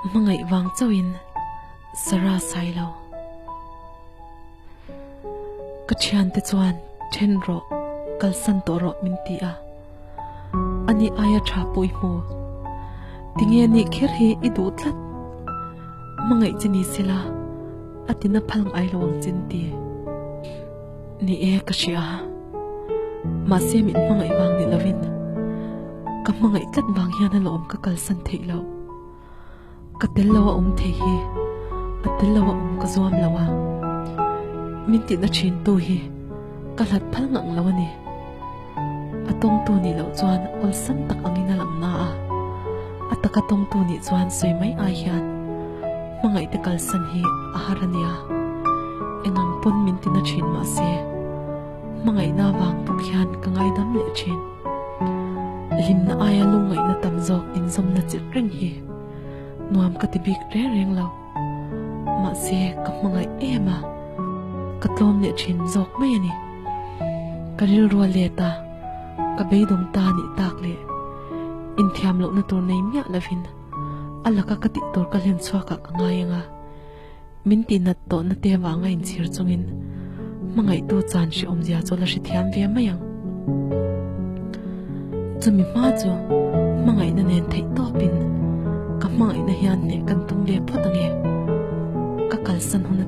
Hmangaih vang chauhin Sarah Sailo. Ka thiante chuan then rawh, kalsan tawh rawh min ti a. Ani aia tha pawh i hmu. Tinge nih kher hi i duh tlat. Hmangaih chi ni sela a tina phal ngai lo ang chin ti. Ni e ka hria. Mahse min hmangaih vang ni lovin ka hmangaih tlat vang hian alawm ka kalsan theih loh. Ka tel lo a awm thei hi a tel lo a awm ka zuam lo a, min tihna thin tu hi ka hlat phal ngang lo a ni. A tawngtu nih loh chuan awlsam tak angin a lang na a, a taka tawngtu nih chuan sawi mai ai hian hmangaihte kalsan hi a har a nia. Engang pawn min tina thin mahse hmangaihna vang bawk hian ka ngaidam leh thin. Hlimna aia lungngaihna tam zawk inzawmna chilh reng hi nuam ka ti bik reng reng lo. Mahse ka hmangaih em a, ka tlawm leh thin zawk mai a ni. Ka rilru a let a, ka beidawng ta nih tak leh inthiam lohna tur nei miah lovin a laka ka tih tur ka hlen chhuakah ka ngai ang a. Min tihnat tawhna te vanga inchhir chungin hmangaihtu chan hrehawmzia chu la hrethiam ve mai ang. Chumi hma chu hmangaihna nen theih tawpin ka hmangaihna hian hneh kan tum ve phawt ange. Ka kalsan hun.